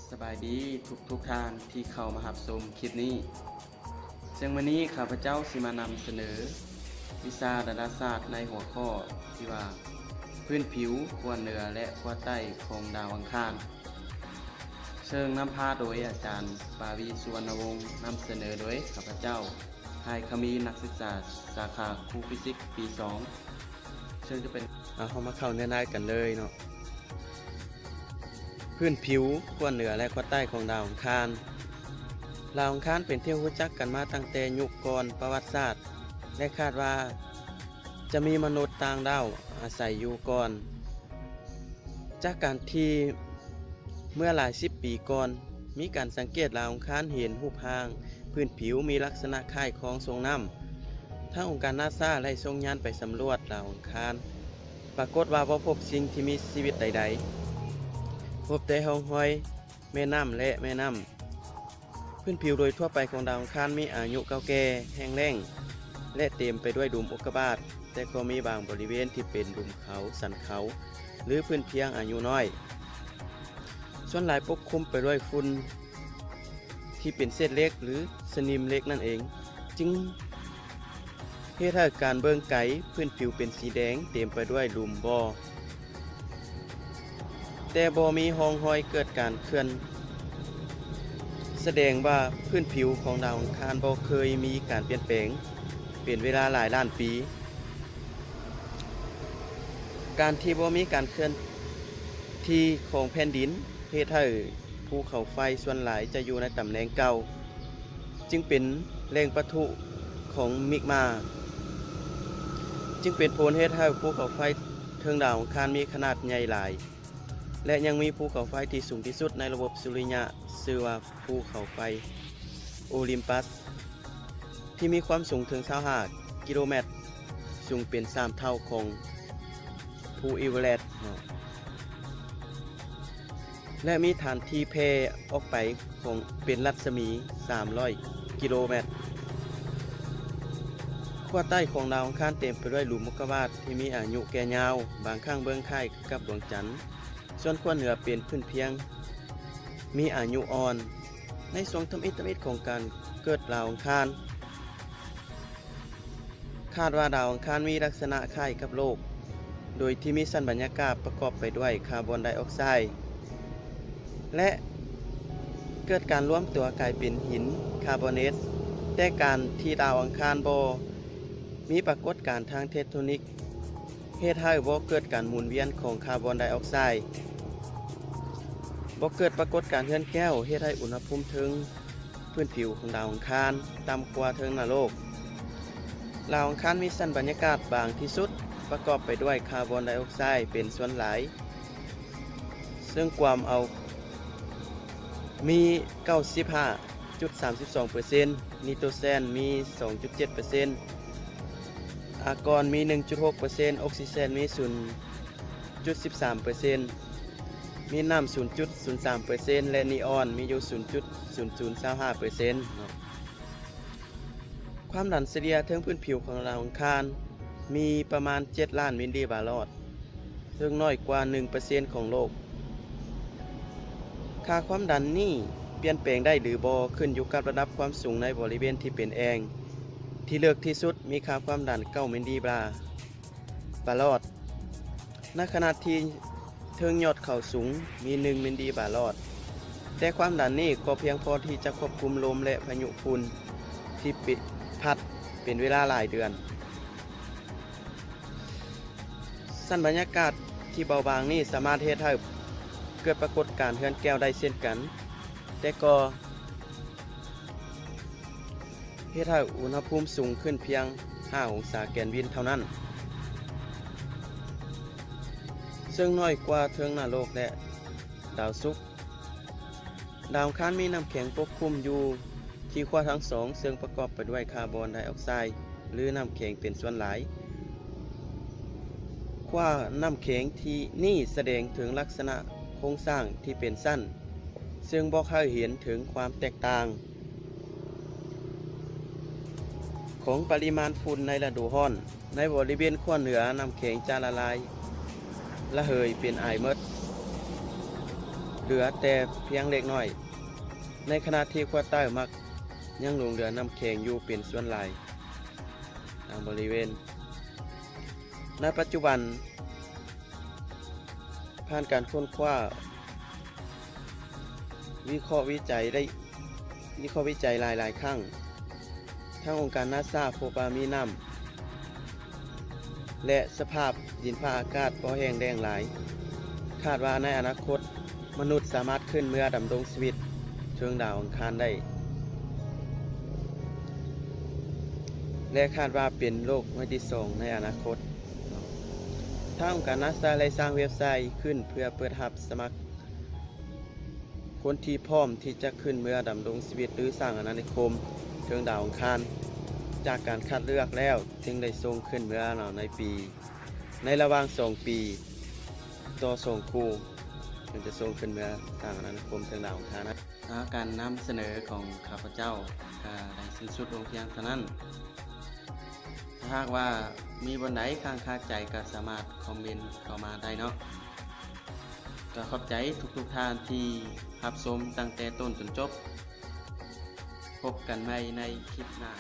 ສະບາຍດີທຸກໆທ່ານທີ່ເຂົ້າມາຮັບຊົມຄລິບນີ້. ເຊິ່ງມື້ນີ້ຂ້າພະເຈົ້າຊິມານຳສະເໜີວິຊາດາລາສາດໃນຫົວຂໍ້ທີ່ວ່າ ພື້ນຜິວ ຂົ້ວເໜືອ ແລະ ຂົ້ວໃຕ້ຂອງດາວອັງຄານ. ເຊິ່ງນຳພາໂດຍອາຈານ ປາວີ ສຸວັນນະວົງ, ນຳສະເໜີໂດຍຂ້າພະເຈົ້າ ໄຮຄະມີ ນັກສຶກສາສາຂາຄູຟີຊິກປີສອງ. ເຊິ່ງຈະເປັນ ເຮົາມາເຂົ້າເນື້ອໃນກັນເລີຍເນາະ. ພື້ນຜິວ, ຂົ້ວເໜືອ ແລະ ຂົ້ວໃຕ້ຂອງດາວອັງຄານ. ດາວອັງຄານເປັນທີ່ຮູ້ຈັກກັນມາຕັ້ງແຕ່ຍຸກກ່ອນປະຫວັດສາດ ແລະ ຄາດວ່າຈະມີມະນຸດຕ່າງດາວອາໄສຢູ່ກ່ອນ. ຈາກການທີ່ເມື່ອຫຼາຍສິບປີກ່ອນ ມີການສັງເກດດາວອັງຄານເຫັນຮູບຮ່າງພື້ນຜິວມີລັກສະນະຄ້າຍຄອງສົ່ງນ້ຳ. ທາງອົງການນາຊາໄດ້ສົ່ງຍານໄປສຳຫຼວດດາວອັງຄານ, ປາກົດວ່າບໍ່ພົບສິ່ງທີ່ມີຊີວິດໃດໆ, ພົບແຕ່ຮ່ອງຮອຍແມ່ນ້ຳ ແລະ ແມ່ນ້ຳ. ພື້ນຜິວໂດຍທົ່ວໄປຂອງດາວອັງຄານມີອາຍຸເກົ່າແກ່, ແຫ້ງແລ້ງ ແລະ ເຕັມໄປດ້ວຍຫຼຸມອຸກກາບາດ, ແຕ່ກໍມີບາງບໍລິເວນທີ່ເປັນຫຼຸມເຂົາ, ສັນເຂົາ ຫຼື ພື້ນພຽງອາຍຸນ້ອຍ. ສ່ວນຫຼາຍປົກຄຸມໄປດ້ວຍຝຸ່ນທີ່ເປັນເສດເຫຼັກ ຫຼື ສະໜິມເຫຼັກນັ້ນເອງ, ຈຶ່ງເຮັດໃຫ້ການເບິ່ງໄກພື້ນຜິວເປັນສີແດງ, ເຕັມໄປດ້ວຍຫຼຸມບໍ່. ແຕ່ບໍ່ມີຮ່ອງຮອຍເກີດການເຄື່ອນ, ສະແດງວ່າພື້ນຜິວຂອງດາວອັງຄານບໍ່ເຄີຍມີການປ່ຽນແປງເປັນເວລາຫຼາຍລ້ານປີ. ການທີ່ບໍ່ມີການເຄື່ອນທີ່ຂອງແຜ່ນດິນເຮັດໃຫ້ພູເຂົາໄຟສ່ວນຫຼາຍຈະຢູ່ໃນຕຳແໜ່ງເກົ່າ. ຈຶ່ງເປັນແຫຼ່ງປະທຸຂອງມິກມາ, ຈຶ່ງເປັນຜົນເຮັດໃຫ້ພູເຂົາໄຟເທິງດາວອັງຄານມີຂະໜາດໃຫຍ່ຫຼາຍ ແລະ ຍັງມີພູເຂົາໄຟທີ່ສູງທີ່ສຸດໃນລະບົບສຸລິຍະ, ຊື່ວ່າພູເຂົາໄຟໂອລິມປັສ, ທີ່ມີຄວາມສູງເຖິງຊາວຫ້າກິໂລແມັດ, ສູງເປັນສາມເທົ່າຂອງພູເອເວີເຣສເນາະ. ແລະ ມີຖານທີ່ແຜ່ອອກໄປຂອງເປັນລັດສະໝີສາມຮ້ອຍກິໂລແມັດ. ຂົ້ວໃຕ້ຂອງດາວອັງຄານເຕັມໄປດ້ວຍຫຼຸມອຸກກາບາດທີ່ມີອາຍຸແກ່ຍາວ, ບາງຄັ້ງເບິ່ງຄ້າຍກັບດວງຈັນ. ສ່ວນຂົ້ວເໜືອເປັນພື້ນພຽງມີອາຍຸອ່ອນ. ໃນຊ່ວງທຳອິດທຳອິດຂອງການເກີດດາວອັງຄານ, ຄາດວ່າດາວອັງຄານມີລັກສະນະຄ້າຍກັບໂລກ, ໂດຍທີ່ມີຊັ້ນບັນຍາກາດປະກອບໄປດ້ວຍຄາບອນໄດອອກໄຊ ແລະ ເກີດການລວມຕົວກາຍເປັນຫີນຄາບອນເນດ. ແຕ່ການທີ່ດາວອັງຄານບໍ່ມີປາກົດການທາງເທກໂທນິກ ເຮັດໃຫ້ບໍ່ເກີດການໝູນວຽນຂອງຄາບອນໄດອອກໄຊ, ບໍ່ເກີດປາກົດການເຮືອນແກ້ວ ເຮັດໃຫ້ອຸນຫະພູມເທິງພື້ນຜິວຂອງດາວອັງຄານຕ່ຳກວ່າເທິງໜ້າໂລກ. ດາວອັງຄານມີຊັ້ນບັນຍາກາດບາງທີ່ສຸດ ປະກອບໄປດ້ວຍຄາບອນໄດອອກໄຊເປັນສ່ວນຫຼາຍ, ເຊິ່ງກວມເອົາມີເກົ້າສິບຫ້າຈຸດສາມສິບສອງເປີເຊັນ, ໄນໂຕຣເຈນມີສອງຈຸດເຈັດເປີເຊັນ, ອາກອນມີໜຶ່ງຈຸດຫົກເປີເຊັນ, ອົກຊີເຈນມີສູນຈຸດສິບສາມເປີເຊັນ, ມີນ້ຳສູນຈຸດສູນສາມເປີເຊັນ ແລະ ນີອອນມີຢູ່ສູນຈຸດສູນສູນຊາວຫ້າເປີເຊັນເນາະ. ຄວາມດັນສະເລ່ຍເທິງພື້ນຜິວຂອງດາວອັງຄານມີປະມານເຈັດລ້ານມິນລີບາຣອດ, ເຊິ່ງໜ້ອຍກວ່າໜຶ່ງເປີເຊັນຂອງໂລກ. ຄ່າຄວາມດັນນີ້ປ່ຽນແປງໄດ້ຫຼືບໍ່ ຂຶ້ນຢູ່ກັບລະດັບຄວາມສູງໃນບໍລິເວນທີ່ເປັນແອ່ງ, ທີ່ເລິກທີ່ສຸດມີຄ່າຄວາມດັນເກົ້າມິນລີບາ ບາຣອດ, ໃນຂະນະທີ່ເທິງຍອດເຂົາສູງມີໜຶ່ງມິນລີບາຣອດ, ແຕ່ຄວາມດັນນີ້ກໍພຽງພໍທີ່ຈະຄວບຄຸມລົມ ແລະ ພາຍຸຝຸ່ນທີ່ເປັນ ພັດເປັນເວລາຫຼາຍເດືອນ. ຊັ້ນບັນຍາກາດທີ່ເບົາບາງນີ້ສາມາດເຮັດໃຫ້ເກີດປາກົດການເຮືອນແກ້ວໄດ້ເຊັ່ນກັນ, ແຕ່ກໍ ເຮັດໃຫ້ອຸນຫະພູມສູງຂຶ້ນພຽງຫ້າອົງສາແກນວິນເທົ່ານັ້ນ, ເຊິ່ງໜ້ອຍກວ່າເທິງໜ້າໂລກ ແລະ ດາວສຸກ. ດາວອັງຄານມີນ້ຳແຂງປົກຄຸມຢູ່ທີ່ຂົ້ວທັງສອງ, ເຊິ່ງປະກອບໄປດ້ວຍຄາບອນໄດອອກໄຊ ຫຼື ນ້ຳແຂງເປັນສ່ວນຫຼາຍ. ຂົ້ວນ້ຳແຂງທີ່ນີ້ສະແດງເຖິງລັກສະນະໂຄງສ້າງທີ່ເປັນຊັ້ນ, ເຊິ່ງບອກໃຫ້ເຫັນເຖິງຄວາມແຕກຕ່າງ ຂອງປະລິມານຝຸ່ນໃນລະດູຮ້ອນ. ໃນບໍລິເວນຂົ້ວເໜືອ, ນ້ຳແຂງຈະລະລາຍລະເຫີຍເປັນອາຍໝົດ. ເຫຼືອແຕ່ພຽງເລັກນ້ອຍ, ໃນຂະນະທີ່ຂວດໃຕ້ມັກຍັງຫຼົງເຫຼືອນ້ຳແຂງຢູ່ເປັນສ່ວນຫຼາຍ. ບາງບໍລິເວນ. ໃນປັດຈຸບັນ, ຜ່ານການຄົ້ນຄວ້າ, ວິເຄາະວິໄຈໄດ້, ວິເຄາະວິໄຈຫຼາຍໆຄັ້ງ, ທາງອົງການນາຊາພົບວ່າມີນ້ຳ ແລະ ສະພາບດິນຟ້າອາກາດບໍ່ແຫ້ງແລ້ງຫຼາຍ. ຄາດວ່າໃນອະນາຄົດ, ມະນຸດສາມາດຂຶ້ນເມືອດຳລົງຊີວິດເທິງດາວອັງຄານໄດ້ ແລະ ຄາດວ່າເປັນໂລກໃບທີສອງໃນອະນາຄົດ. ທາງອົງການນາຊາໄດ້ສ້າງເວັບໄຊຂຶ້ນເພື່ອເປີດຮັບສະໝັກຄົນທີ່ພ້ອມທີ່ຈະຂຶ້ນເມືອດຳລົງຊີວິດ ຫຼື ສ້າງອານານິຄົມເທິງດາວອັງຄານ. ຈາກການຄັດເລືອກແລ້ວຈຶ່ງໄດ້ສົ່ງຂຶ້ນເມືອເນາະ ໃນປີ, ໃນລະຫວ່າງສອງປີຕໍ່ສອງຄູ່ ເພິ່ນຈະສົ່ງຂຶ້ນເມືອສ້າງອານານິຄົມເທິງດາວອັງຄານ. ອາ ການນຳສະເໜີຂອງຂ້າພະເຈົ້າກະໄດ້ສິ້ນສຸດລົງພຽງເທົ່ານັ້ນ. ຖ້າຫາກວ່າມີບ່ອນໃດຄ້າງຄາໃຈ ກະສາມາດຄອມເມັນເຂົ້າມາໄດ້ເນາະ. ກະຂອບໃຈທຸກໆທ່ານທີ່ຮັບຊົມຕັ້ງແຕ່ຕົ້ນຈົນຈົບ. ພົບກັນໃໝ່ໃນຄລິບໜ້າ.